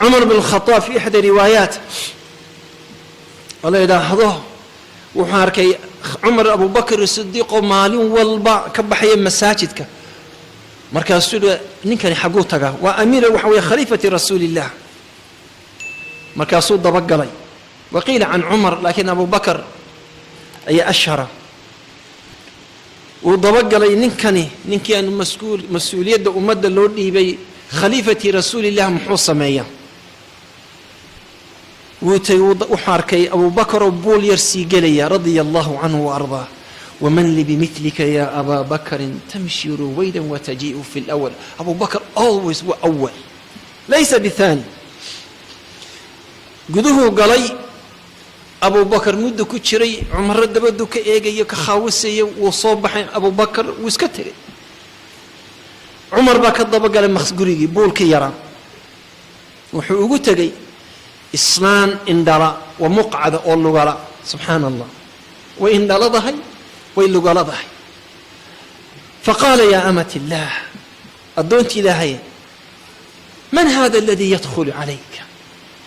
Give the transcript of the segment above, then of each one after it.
Cumar bin Khadaab fi ixda riwaayaat oo la yidhaahdo, wuxuu arkay Cumar Abubakr Sidiiq oo maalin walba ka baxaya masaajidka. Markaasuu yihi, "Ninkani xagguu tagaa?" Waa amiir, waxa weeye khaliifati rasuuliillah. Markaasuu dabagalay. Waqiila can Cumar, laakiin Abu Bakar ayaa ashhara. Wuu dabagalay ninkani, ninkii aanu masuul mas-uuliyadda ummadda loo dhiibay, khaliifati rasuulillah, muxuu sameeyaa? Wuu tegey, wuxuu arkay Abubakar oo buul yar sii gelaya, radia Allahu canhu wa ardaa. "Waman li bimilika ya abaa Bakrin, tamshi ruwayda watajii'u fi lawal." Abu Bakr always waa awal, laysa bithani. Guduhuu galay Abu Bakar, muddo ku jiray. Cumaro dabadu ka eegayo, ka khaawisaya. Wuu soo baxay Abu Bakar, wuu iska tegay. Cumar baa ka dabagalay gurigii buulkii yaraa. Wuxuu ugu tegey islaan indhala wa muqcada oo lugala. Subxaana Allah, way indhaladahay, way lugaladahay. Faqaala, "Yaa amat illaah," addoontii Ilaahay, "man hada aladii yadkhulu calayka?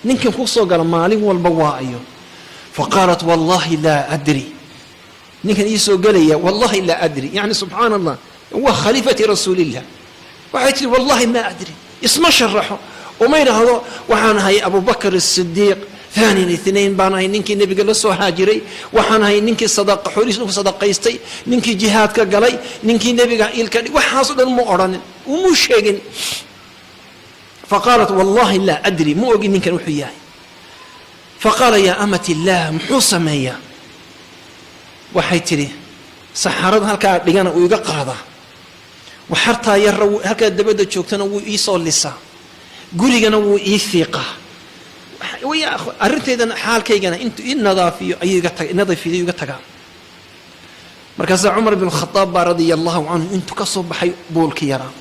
Ninkan kuu soo gala maalin walba waa ayo?" Faqaalat, "Wallahi laa adri. Ninkan ii soo gelaya, wallahi laa adri." Yani subxaana Allah, waa khaliifati rasuulillah. Waxay tihi, "Wallahi maa adri." Isma sharaxo, uma idhaahdo, "Waxaan ahay Abubakr Asidiiq, thani ithnain baan ahay, ninkii Nebiga la soo haajiray, waxaan ahay ninkii sadaqa xoolihiis u sadaqaystay, ninkii jihaadka galay, ninkii Nebiga ilka." Waxaasoo dhan mu odhanin, umuu sheegin. Faqaalat, "Wallahi laa adri, ma ogin ninkan wuxuu yahay." Faqaala, "Yaa amat illaah, muxuu sameeyaa?" Waxay tidhi, "Saxarada halkaa dhigana uu iga qaadaa, waxartaa yarra halkaa dabadda joogtana wuu iisoo lisaa, gurigana wuu ii fiiqaa, arrintaydana xaalkaygana intuu ii nadaafiyo ayuu iga taga, nadiifiyo iga tagaa." Markaasaa Cumar bin Khadaab baa, radia Allahu canhu, intuu ka soo baxay buulki yaraa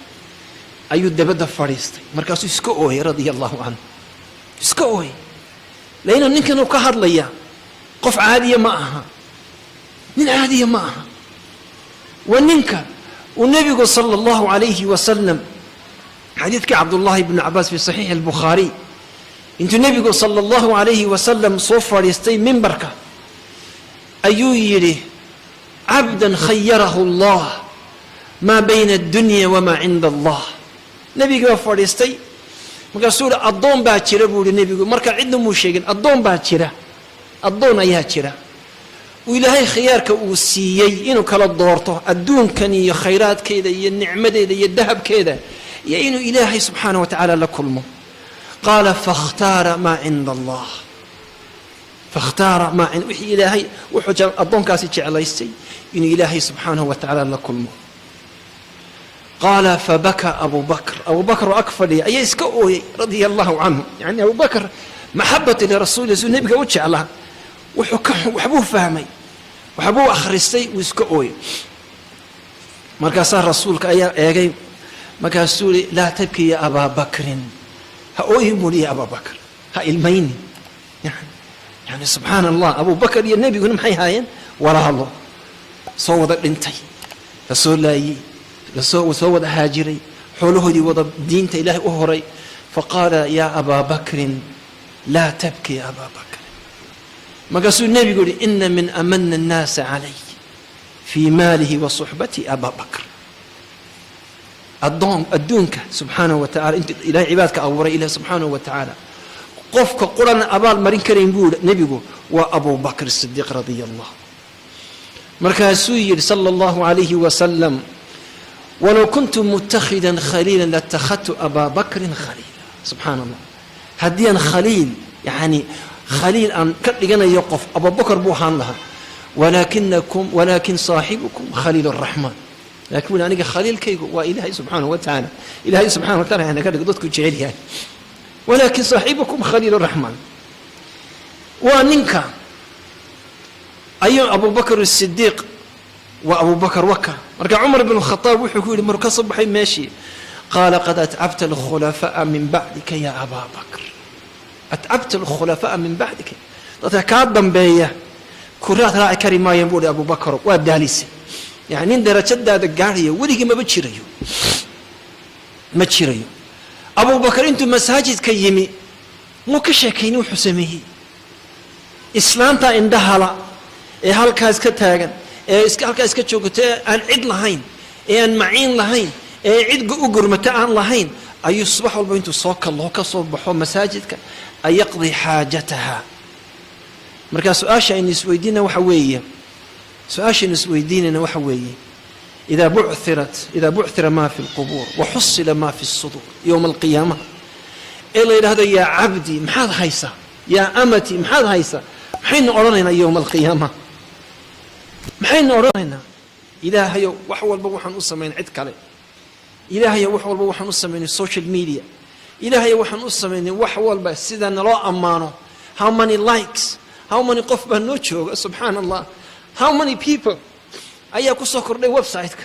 ayuu dabadda fadhiistay. Markaasuu iska ooyay, radia Allahu canhu, iska ooyay, laina ninkan uu ka hadlaya qof caadiya ma aha, nin caadiya ma aha. Waa ninka uu Nebigu sala Allahu calayhi wasalam, xadiidkii Cabdullaahi bnu Cabaas fi saxiixi Albukhaariy, intuu Nebigu sala Allahu calayhi wasalam soo fadhiistay mimbarka ayuu yidhi, "Cabdan khayarahu Allah maa bayna addunya wamaa cinda Allah." Nebigi baa fadhiistay, markaasuu yihi, "Addoon baa jira," buu yihi Nebigu. Marka cidna muu sheegin. "Addoon baa jira, addoon ayaa jira uu Ilaahay khiyaarka uu siiyey inuu kala doorto adduunkan iyo khayraadkeeda iyo nicmadeeda iyo dahabkeeda iyo inuu Ilaahay subxaana wa tacaala la kulmo. Qaala, fakhtaara maa cinda Allah, fakhtaara maa wixii Ilaahay." Wuxuu addoonkaasi jeclaystay inuu Ilaahay subxaanahu wa tacaala la kulmo. Qaala, fabaka Abu Bakr. Abu Bakr oo ag fadhiya ayaa iska ooyey, radia Allahu canhu. Yani Abu Bakr maxabati lirasuuli, suu Nebiga u jeclaa, wuxuu ka waxbuu fahmay, waxbuu akhristay, wuu iska ooyey. Markaasaa Rasuulka ayaa eegay, markaasuu yihi, "Laa tabki ya Abaa Bakrin." "Ha ooyin," buuri, "ya Abaa Bakr, ha ilmayni." Yani subxaana Allah, Abu Bakr iyo Nebiguna maxay haayeen? Walaalo soo wada dhintay, la soo laayey, lasoo soo wada haajiray, xoolahoodii wada diinta Ilaahay u horay. Faqaala, "Yaa Abaa Bakrin, laa tabki ya Abaa Bakrin." Markaasuu Nebigu yihi, "Ina min amana annaasa calay fii maalihi wa suxbati Abaa Bakr." Addoon adduunka subxaanahu wa tacala, intuu Ilahay cibaadka abuuray, Ilahi subxaanahu wa tacaala qofka qurana abaal marin karayn, buu yihi Nebigu, waa Abu Bakr Sidiiq radia Allah. Markaasuu yidhi sala Allahu calayhi wasalam, "Walow kuntu mutakhidan khaliila latakhadtu Abaa Bakrin khaliila." Subxaana Allah, haddii aan khaliil, yani khaliil aan ka dhiganayo qof, Abubakar buu ahaan lahaa. "Walaakinakum, walaakin saaxibukum khaliil araxmaan." Lakin wuli, aniga khaliilkaygu waa Ilaahay subxaanahu wa tacaala. Ilaahay subxana wa taala hanaga dhigo dadku jecel yahay. "Walaakin saaxibukum khaliil raxmaan." Waa ninka ayuu Abubakr Sidiiq, waa Abubakar waka. Marka Cumar bn Khadaab wuxuu ku yidhi maruu ka soo baxay meeshii, qaala, "Qad atcabta alkhulafaa min bacdika ya Abaa Bakr, atcabta alkhulafaa min bacdika." Dadka kaa dambeeya kuraad raaci kari maayeen, buu hi Abubakaro, waa daalisay. Yani nin darajadaada gaadhaya weligii maba jirayo, ma jirayo. Abubakar intuu masaajidka yimi Muu ka sheekayni wuxuu sameeyey? Islaanta indhahala ee halkaas ka taagan, ee halkaa iska joogata, ee aan cid lahayn, ee aan maciin lahayn, ee cid u gurmata aan lahayn, ayuu subax walba intuu soo kalloo ka soo baxo masaajidka ay yaqdi xaajataha. Markaa su-aasha aynu isweydiina waxa weeye, su-aashaynu isweydiinayna waxa weeye: إذا بعثر ما في القبور وحصل ما في الصدور، yowma alqiyaamaha ee la yidhahdo: "Yaa cabdi, maxaad haysaa? Yaa amati, maxaad haysaa?" Maxaynu odhanaynaa yowma alqiyaama? Maxaynu odhanaynaa? Ilaahayow, wax walba waxaan u samayn cid kale. Ilaahayow, wax walba waxaan u samaynay social media. Ilaahayow, waxaan u samaynay wax walba sida naloo ammaano. How many likes, how many qof baa noo jooga? Subxaan Allah, how many people ayaa ku soo kordhay website-ka?